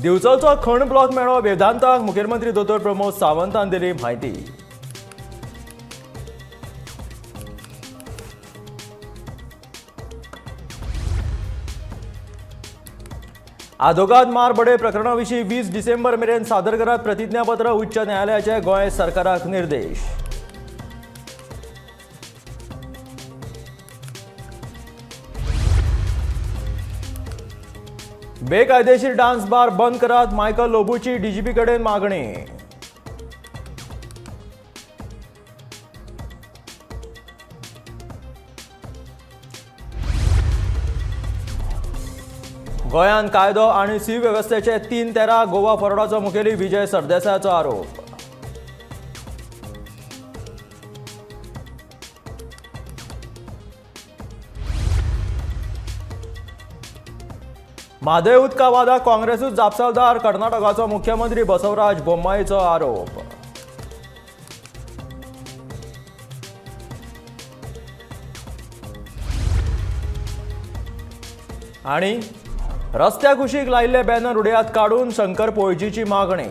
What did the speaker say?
दिवचलचो खण ब्लॉक मेळो वेदांताक मुखेलमंत्री दोतोर प्रमोद सावंतान दिली म्हायती. आदोगाद मार बडय प्रकरणा विशीं 20 डिसेंबर मेरेन सादर करात प्रतिज्ञापत्र, उच्च न्यायालयाचे गोंय सरकाराक निर्देश. बेकायदेशीर डान्स बार बंद करात, मायकल लोबोची डीजीपी कडेन मागणी. गोंयांत कायदो आनी सुवेवस्थेचे 3-13, गोवा फॉरवर्डाचो मुखेली विजय सरदेसायाचो आरोप. म्हादय उदका वादाक काँग्रेसूच जापसालदार, कर्नाटकाचो मुख्यमंत्री बसवराज बोम्माईचो आरोप. आनी रस्त्या कुशीक लायिल्ले बॅनर उडयात काडून शंकर पोळजीची मागणी.